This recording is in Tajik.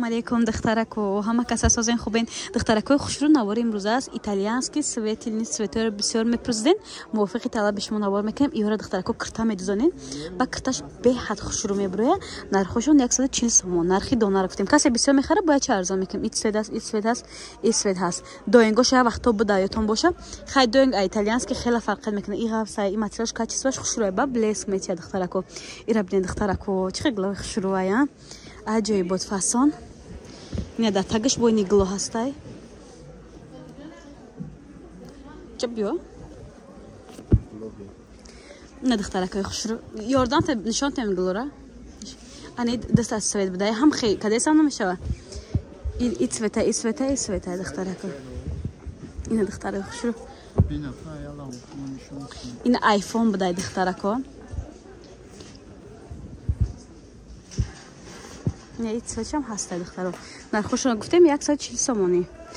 Алейкум, духтарако, ҳама каса созен, хубен? Духтаракои хушрӯ, навори имрӯза аст итальянский светильный. Цветоро бисёр мепурсиден, мувофиқи талаби шумо навор мекунем. Иёра, духтарако, кирта медузонем, ба кирташ беҳад хушрӯ мебуроя. Нархошон 140 сомон, нархи донара гуфтем. Касе бисёр мехара, бояд чи арзон мекунем. И цвет аст, и цвет ҳаст, и цвет ҳаст. Доингош я вақто буда, ётон боша. Хай, доинг а итальянский хела фарқият мекунад. И ғафса, и материалш, качествоаш хушрӯя, ба блеск метия. Духтарако, ира бинед, духтарако, чӣ хел гулои хушрӯая, аҷоибот фасон. Ина дар тагаш бо ини гуло ҳастай. Ча биё, ина, духтаракои хушрӯ, ёрдам нишон тем гулора. Ани даст аз цвет будай, ҳам хе кадесам намешава. И цвета, и цвета, и цвета, духтарако. Ина, духтараи хушрӯ, ина айфон будай, духтарако. Не, цветшам ҳаста, духтаро. Нархошро гуфтем, 140 сомонӣ.